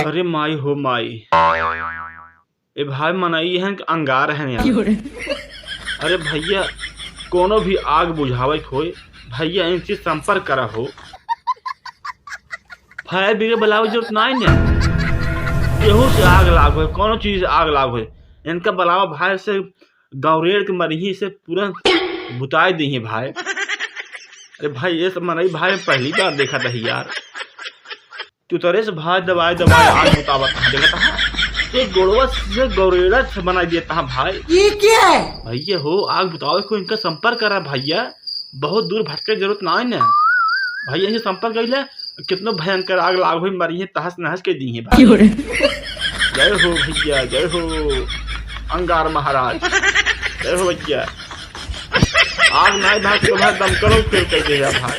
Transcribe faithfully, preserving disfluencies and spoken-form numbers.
अरे माई हो माई, ए भाई, मनई हैं कि अंगार हैं यार। अरे भैया, कोनो भी आग बुझावे के होए, भैया इनसे संपर्क करा हो। फायर ब्रिगेड बुलावे के जरूरत नाई ने। केहू से आग लाग होए, कोनो चीज से आग लाग होए, इनका बुलावा भाई, से गौरेड़ के मरिही से पूरा बुताई दिही भाई। अरे भाई, ये सब मनई भाई पहली बार देखा था यार। तू तरे से भाई दबाए दबाए आग बुतावत है, देखत है? ये गोड़वा से गौरेड़ा से बनाई देता है भाई। ये क्या है? भैया हो, आग बुतावे को इनका संपर्क करा भैया, बहुत दूर भटके जरूरत ना है ना भैया, इनसे संपर्क कर ले, कितनो भयंकर आग लाग होई, मरी है, तहस नहस के दी है भाई। क्यों रे? जय हो भैया, जय हो अंगार महाराज, जय हो भैया। आग नाई भाग तो भाई दमकलो फेल कर दे यार भाई।